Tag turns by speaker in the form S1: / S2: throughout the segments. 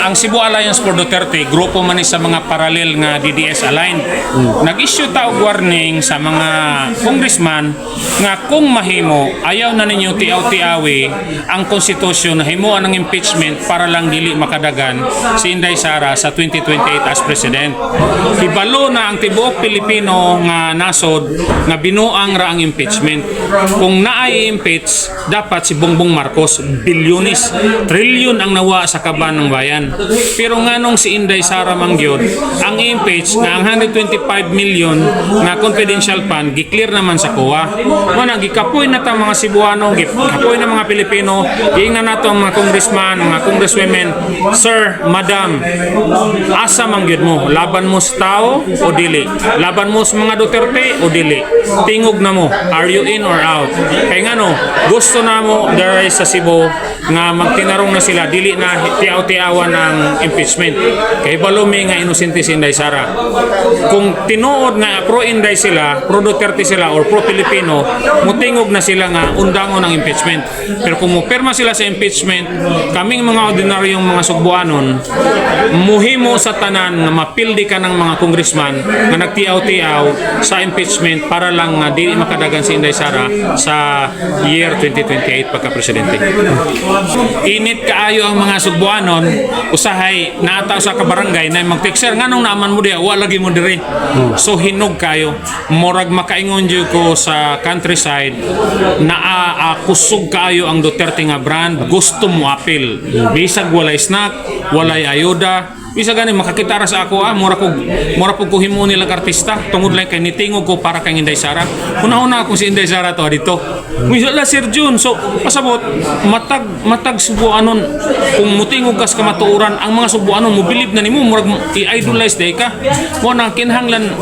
S1: Ang Cebu Alliance for Duterte, grupo man ni sa mga parallel nga DDS aligned. Nag-issue ta og warning sa mga congressman nga kung mahimo, ayaw na ninyo tiaw-tiawi ang konstitusyon na himuan ng impeachment para lang dili makadagan si Inday Sara sa 2028 as president. Hibalo na ang tibuok Pilipino nga nasod nga binuang ra ang impeachment. Kung naay impeach, dapat si Bongbong Marcos, bilyones, trilyon ang nawa sa kaban ng bayan. Pero nganong si Inday Sara mangyod ang impeach nga ang 125 million nga confidential fund gi-clear naman sa COA? Mo na gikapoy na ta mga Cebuano, gikapoy na mga Pilipino, giingnan nato ang mga congressman, mga congresswomen, "Sir, madam, asa man gyud mo? Laban mo sa tao o dili? Laban mo sa mga Duterte o dili? Tingog na mo, are you in or out?" Kay ngano, gusto na mo diri sa Cebu nga magtinarong na sila, dili na tiaw-tiawan ng impeachment. Kay balo mi nga inosente si Inday Sara. Kung tinuod nga pro Inday sila, pro Duterte sila or pro Pilipino, mutingog na sila nga undangon ang impeachment. Pero kung mopirma sila sa impeachment, kaming mga ordinaryong mga Sugbuanon, muhimo sa tanan nga mapildi ka ng mga congressman nga nagtiaw-tiaw sa impeachment para lang nga dili makadagan si Inday Sara sa year 2028 pagka-presidente. Init kaayo ang mga Sugbuanon, usahay naata sa kabarangay na mag-text, "Sir, nganong naaman mo diya, wala lagi mo diri?" So hinog kayo. Murag makaingon jud ko sa countryside naa kusog kaayo ang Duterte nga brand, gusto mo apil. Bisag walay snack, walay ayuda. Bisa gani makakita ra sa ako ah, mura pug ko himo nila artista tungod lang kay nitingog ko para kay Inday Sara. Una-una akong si Inday Sara to dito. Wala Sir Jun. So pasabot matag matag Sugbuanon, kung mutingog kas kamatuoran, ang mga Sugbuanon mo bilib na nimo, murag i-idolize day ka. Mo nang kinahanglan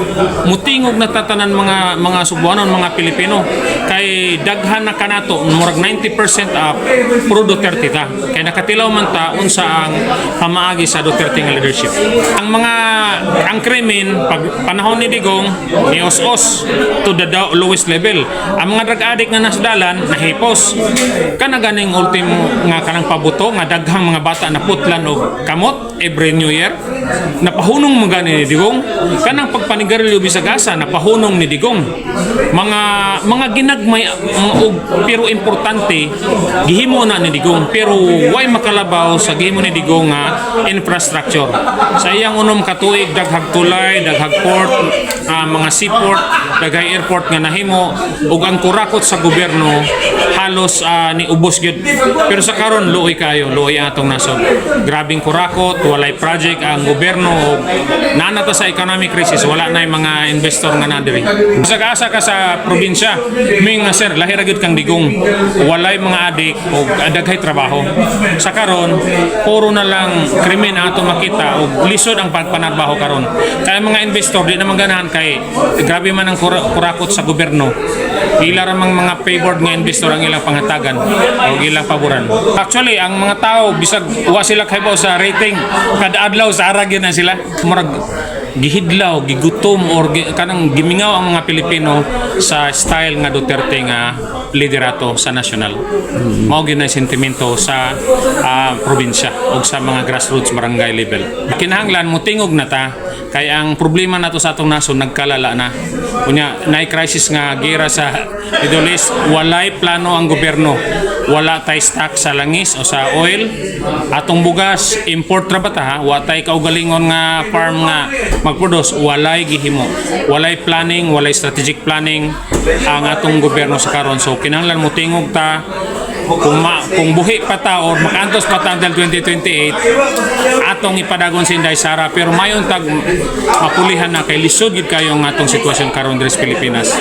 S1: mutingog na tatanan mga Sugbuanon, mga Pilipino, kay daghan na kanato, murag 90% up pro Duterte ta. Kay nakatilaw man ta unsa ang pamaagi sa Duterte nga leadership. Ang krimen pag panahon ni Digong ni os-os to the lowest level. Ang mga drug addict nga nasa dalan nahipos. Kana ganing ultimo nga kanang pabuto nga daghang mga bata na putlan og kamot every New Year. Napahunong mo gani ni Digong. Kanang pagpanigarilyo bisag asa, napahunong ni Digong. Mga ginagmay mga og pero importante gihimo na ni Digong, pero way makalabaw sa gihimo ni Digong nga infrastructure. Sa iyang 6 ka tuig, daghag tulay, daghag port, mga seaport, daghag airport nga nahimo ug ang kurakot sa gobyerno halos ni ubos gyud. Pero sa karon luoy kayo, luoy ang atong nasod. Grabing kurakot, walay project ang gobyerno ug naa na ta sa economic crisis, wala na yung mga investor nga naa diri. Sa asa ka sa probinsya, may nga, "Sir, lahi ra gyud kang Digong. Walay mga adik o daghay trabaho." Sa karon, puro na lang krimen ang ato makita ug lisod ang pagpanarbaho karon. Kaya mga investor di naman ganahan kay grabe man ang kurakot sa gobyerno. Ila ra mang mga favored nga investor ang ilang panghatagan o ilang paboran. Actually, ang mga tao bisag wa sila kahibaw sa rating, kada adlaw sa arag yun na sila. Murag gihidlaw, gigutom or kanang gimingaw ang mga Pilipino sa style nga Duterte nga liderato sa national. Mao gyud na sentimento sa probinsya o sa mga grassroots barangay level. Kinahanglan mo tingog na ta kay ang problema nato sa atong nasod nagkalala na. Unya naay crisis nga gera sa Middle East, walay plano ang gobyerno. Wala tay stock sa langis o sa oil. Atong bugas import ra ba ta ha? Wa tay kaugalingon nga farm nga magproduce, walay gihimo. Walay planning, walay strategic planning ang atong gobyerno sa karon. So kinahanglan mo tingog ta kung buhi pa ta or makaantos pa ta until 2028, atong ipadagon si Inday Sara, pero mayon tag mapulihan na kay lisod gid kayo ang atong sitwasyon karon diri sa Pilipinas.